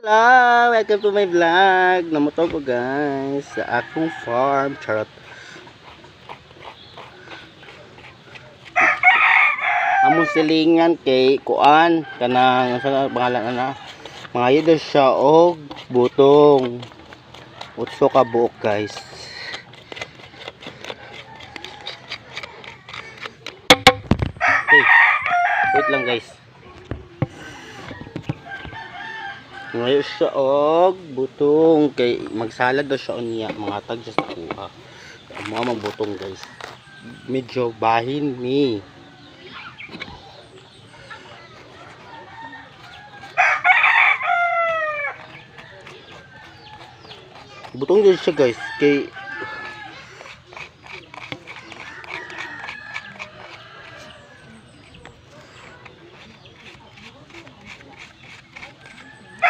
Hello! Welcome to my vlog! Namuto ko, guys, sa akong farm. Charot. Among silingan kay kuan kanang sa pangalan ana. Mangayo daw siya og butong. Utso ka buok, guys. Okay. Wait lang, guys. Ngayon siya og butong kay magsalad daw siya unya, mangatag siya sa kuha. Ang mga magbutong, guys. Medyo bahin ni. Butong din siya, guys, kay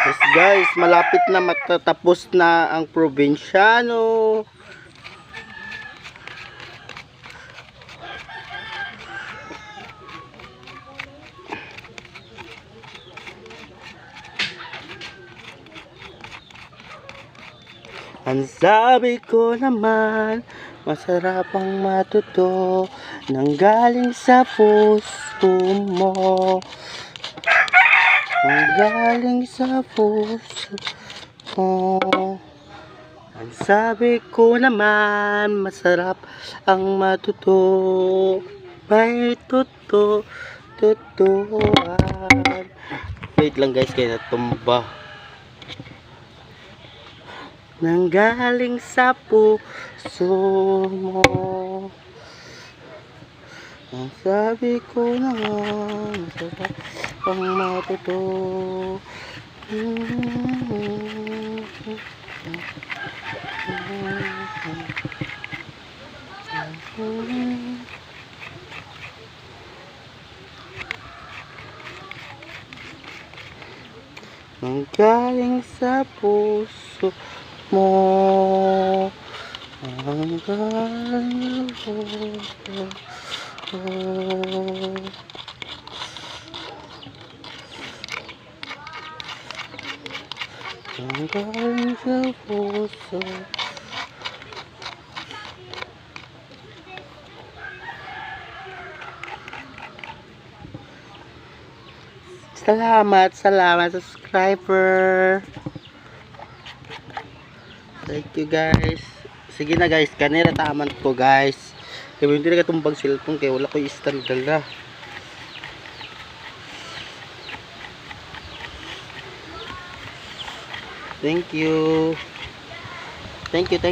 yes, guys, malapit na matatapos na ang probinsyano. Ang sabi ko naman, masarap ang matuto nang galing sa puso mo. Nang galing sa puso mo. Ang sabi ko naman, masarap ang matuto. May tuto, tutuan. Wait lang, guys, kaya natumba. Nanggaling sa puso mo. Ang sabi ko naman, masarap ang matuto. Nanggaling sa puso mo. Ang galing sa puso mo. Ang galing sa puso. Salamat, salamat, subscriber. Thank you, guys. Sige na, guys, kanira taman ko, guys. Kaya hindi na katumbang cellphone kaya wala ko stand dala. Thank you. Thank you, thank